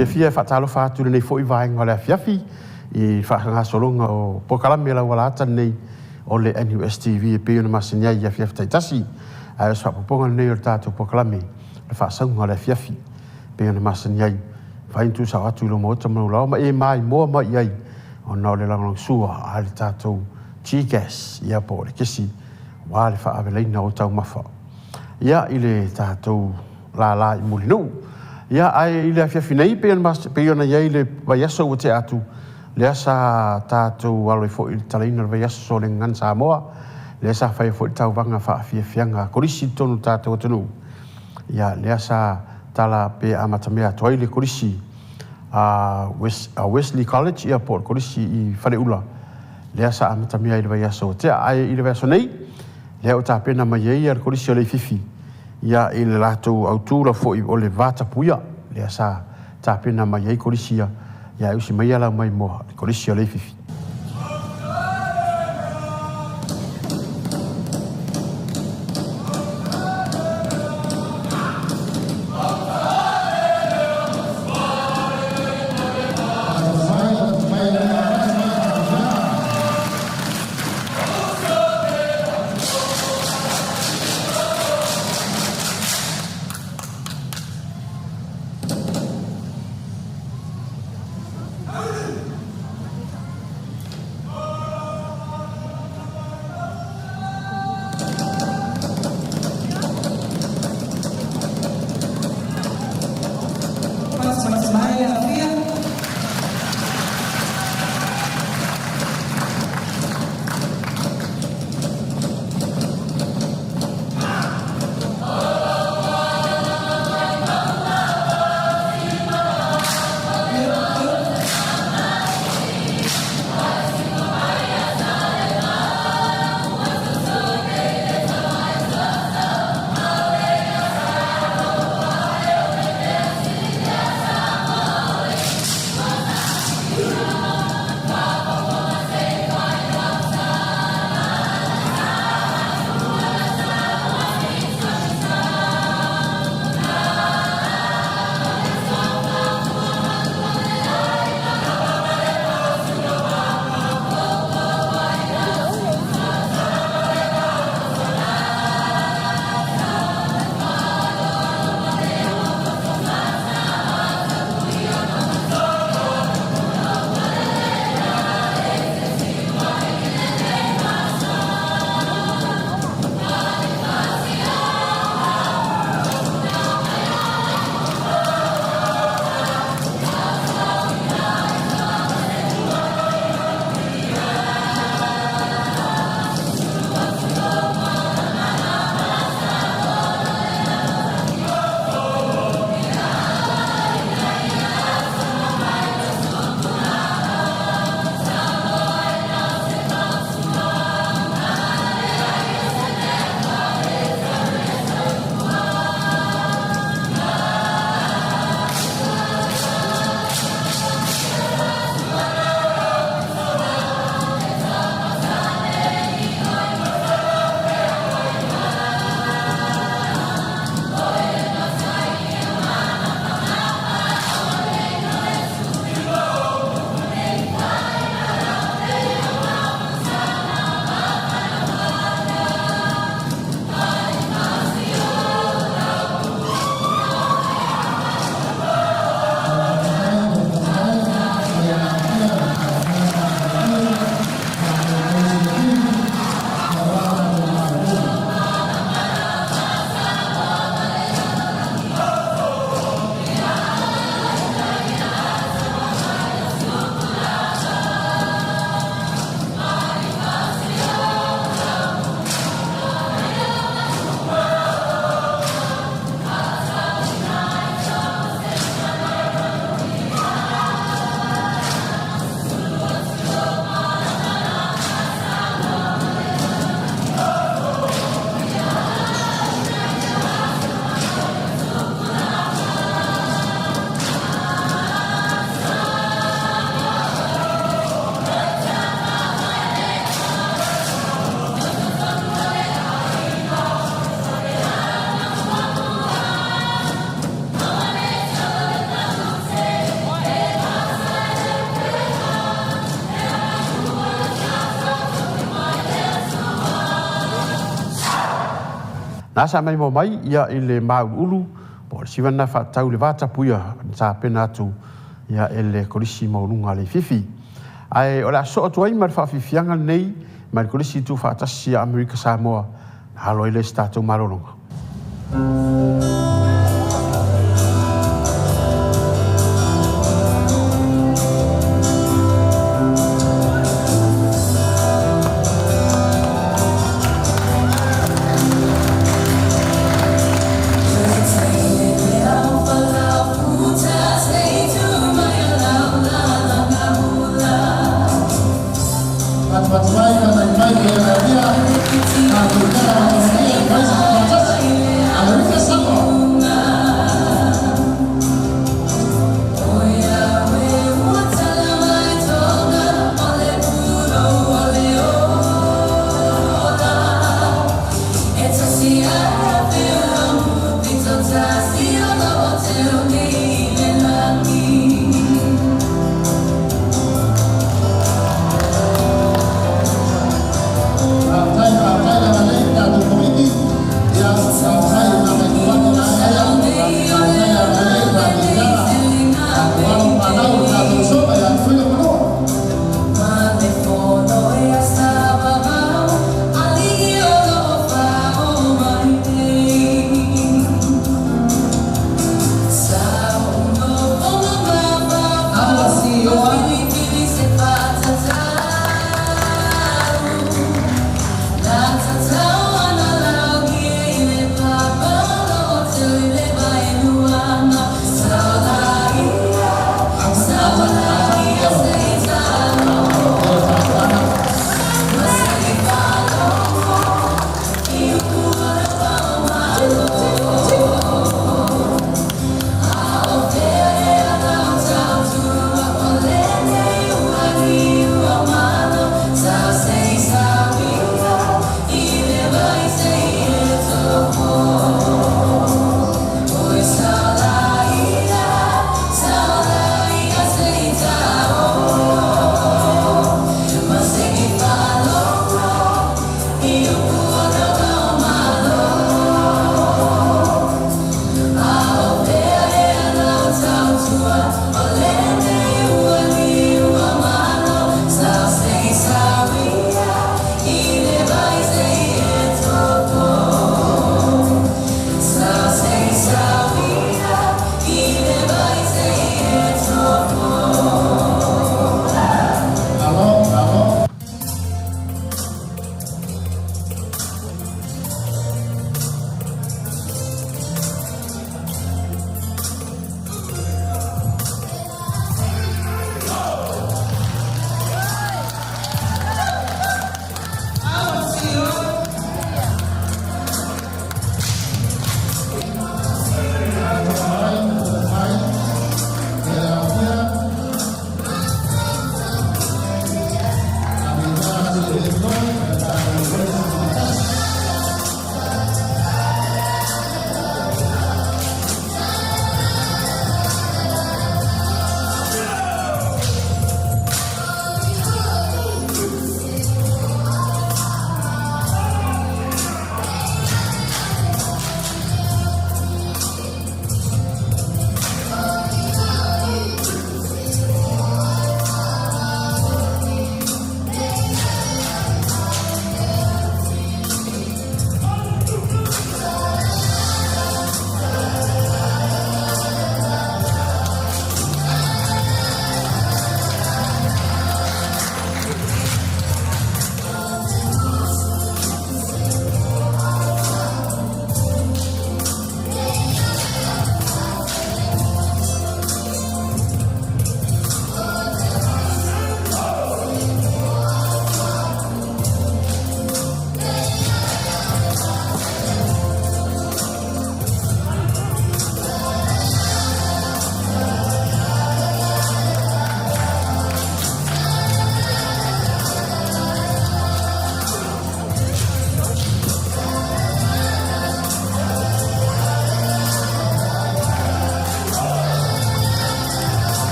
Fiafia e faatalofa atu i lenei foi vaega o le afiafi i le faagasologa o polokalame lauala ata lenei o le NUS TV e pei ona masani ai i afiafi taitasi. Ae o se faaopoopoga lenei o le tatou polokalame, le faasauga o le afiafi e pei ona masani ai. Mafai ona tuusao atu i lou maota ma lou laoa ma e maimoa mai i ai ona o le lagolagosua a le tatou G-Gas, ia po o le kesi aua le faaavelaina o taumafa ia i le tatou lala i Mulinuu. Ia, ae i le afiafi nei, pei ona i ai le vaiaso ua tea atu, lea sa tatou alo ai foi i le talaina o le vaiaso o le Gagana Samoa, lea sa faia foi le tauvaga faafiafiaga kolisi i totonu o le tatou atunuu. Ia, lea sa tala pe amatamea atu ai le kolisi a Wesley College, ia po o le kolisi i Faleula, lea sa amatamea i le vaiaso ua tea. Ae i le vaiaso nei, lea ua tapena mai ai le kolisi o Leififi, ia i le latou autū la foi o le vatapuia, lea sa tapena mai ai kolisi ia, ia e usi mai lau mai moa le kolisi o Leififi. Na sa maimoa mai ia i le māuluulu po o le siva lena faatatau i le vatapuia na tapena atu ia e le Kolisi Maualuga a Leififi. Ae o le a sosoo atu ai ma le faafiafiaga lenei mai le Kolisi Tuufaatasi a Amerika Samoa na alo ai lea i se tatou malologa.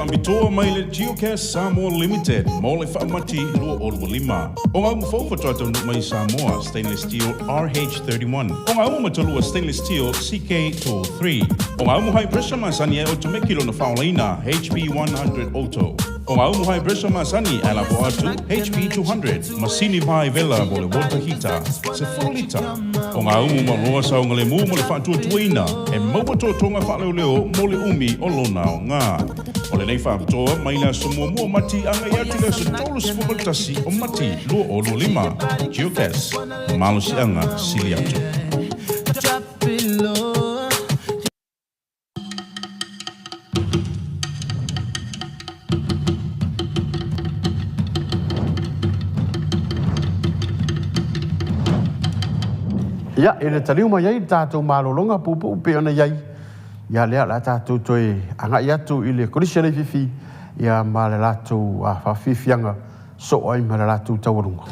faapitoa mai le Geocast Samoa Limited mo le faamati 2025. O ngā umu fou faatoa taunuu mai i Samoa, stainless steel RH31. O ngā umu matalua stainless steel CK203. O ngā umu high pressure masani e otomeki lona faaolaina HP100 Auto. O ngā umu high pressure masani e lafo atu HP200, masini vae vela mo le water heater, 10 lita. O ngā umu mauroa saogalemu mo le faatuatuaina, e maua totoga faaleoleo mo le umi o lona aoga. O lenei faapitoa mai le aso muamua o Mati agai atu i le aso 31 o Mati 2025. Geocast, malosiaga sili atu. Ia, e le taliu mai ai le tatou malologa puupuu pei ona i ai, ia lea o le a tatou toe agai atu i le Kolisi o Leififi ia ma le latou faafiafiaga soo ai ma le latou taualuga.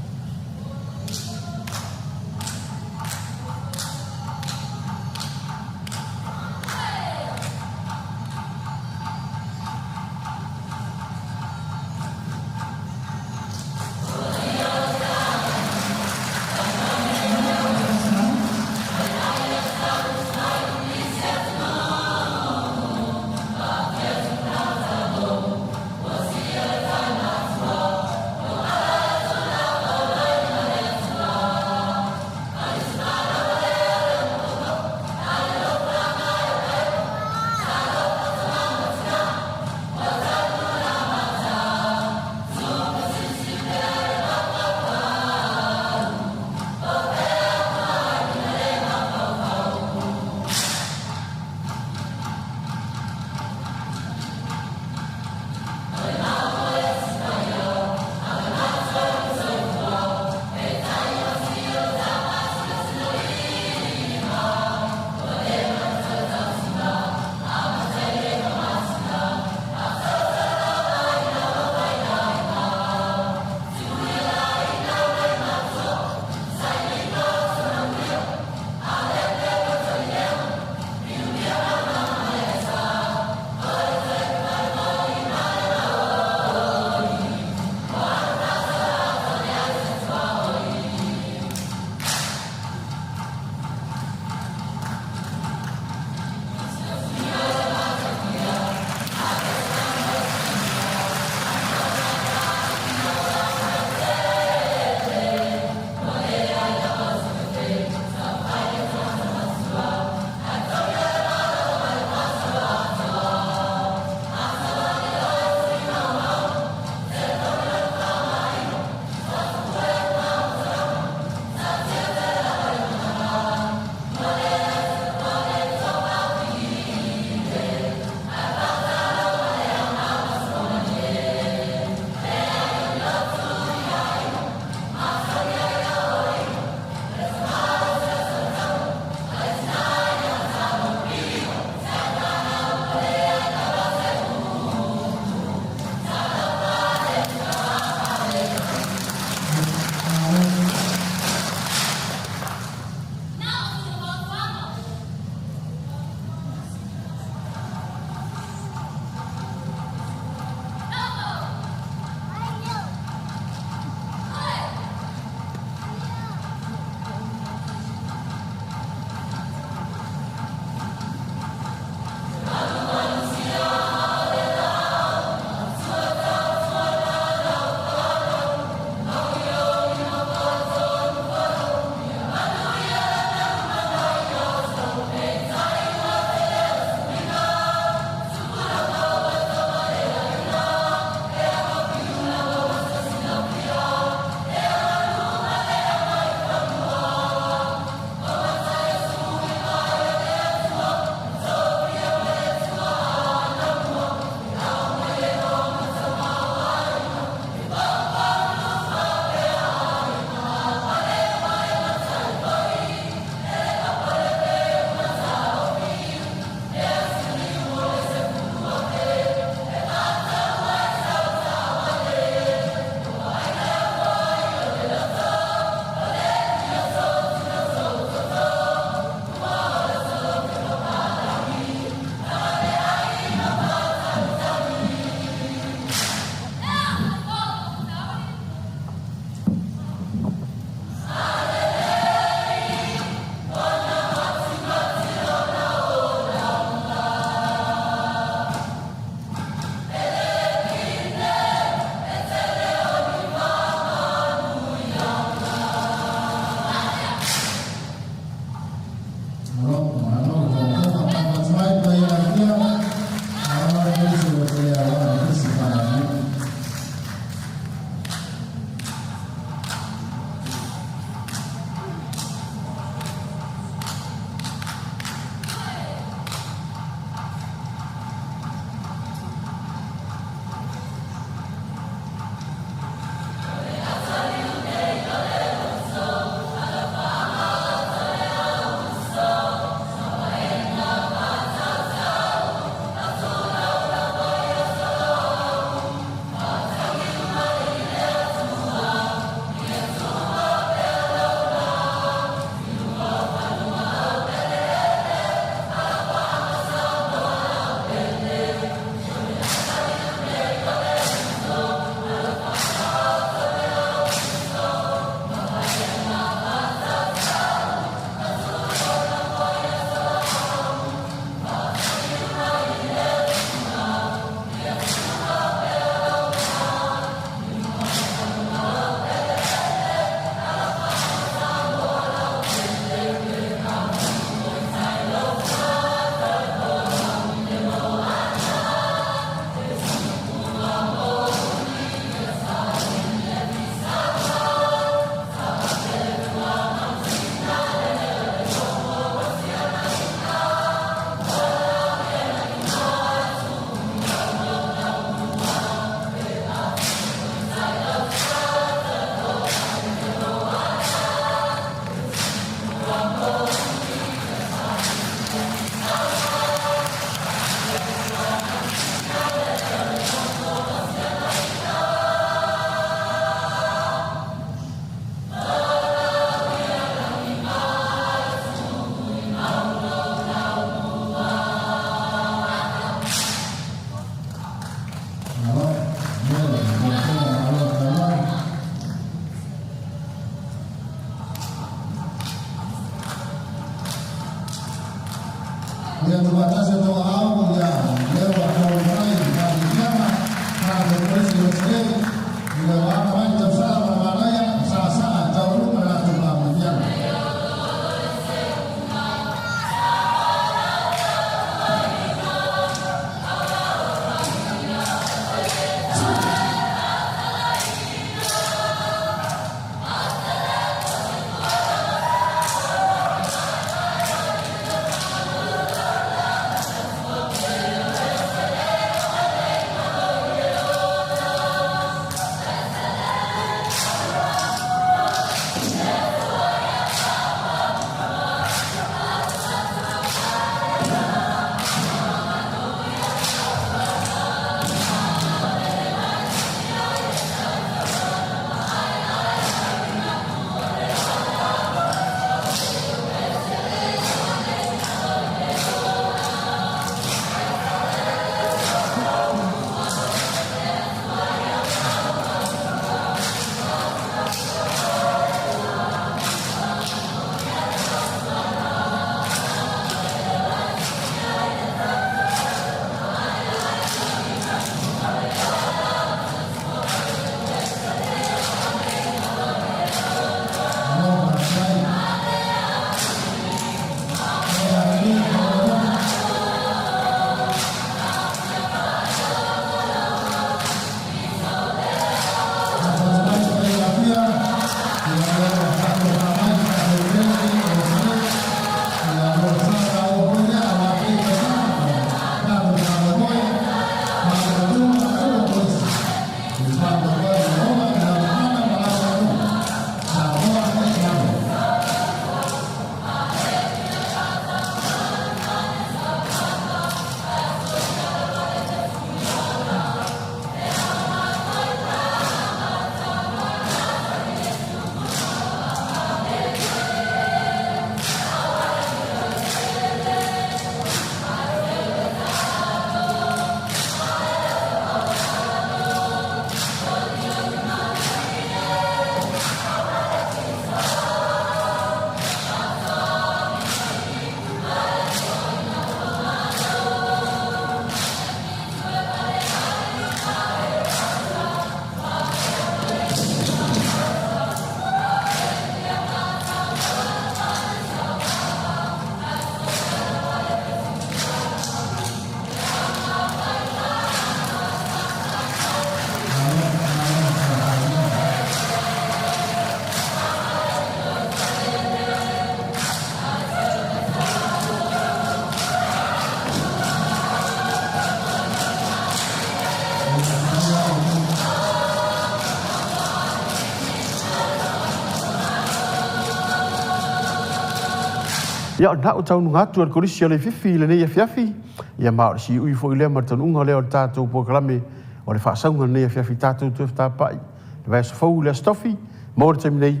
Ia, o lena ua taunuga atu e le Kolisi o Leififi i lenei afiafi, ia ma o le siui foi lea ma le taunuuga lea o le tatou polokalame o le faasauga lenei afiafi tatou toe fetapaai le vaiaso fou i le Aso Tofi. Mo le taimi nei,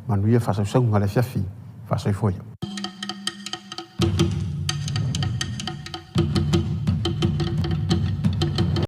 manuia faasausauga le afiafi. Faasoifua ia.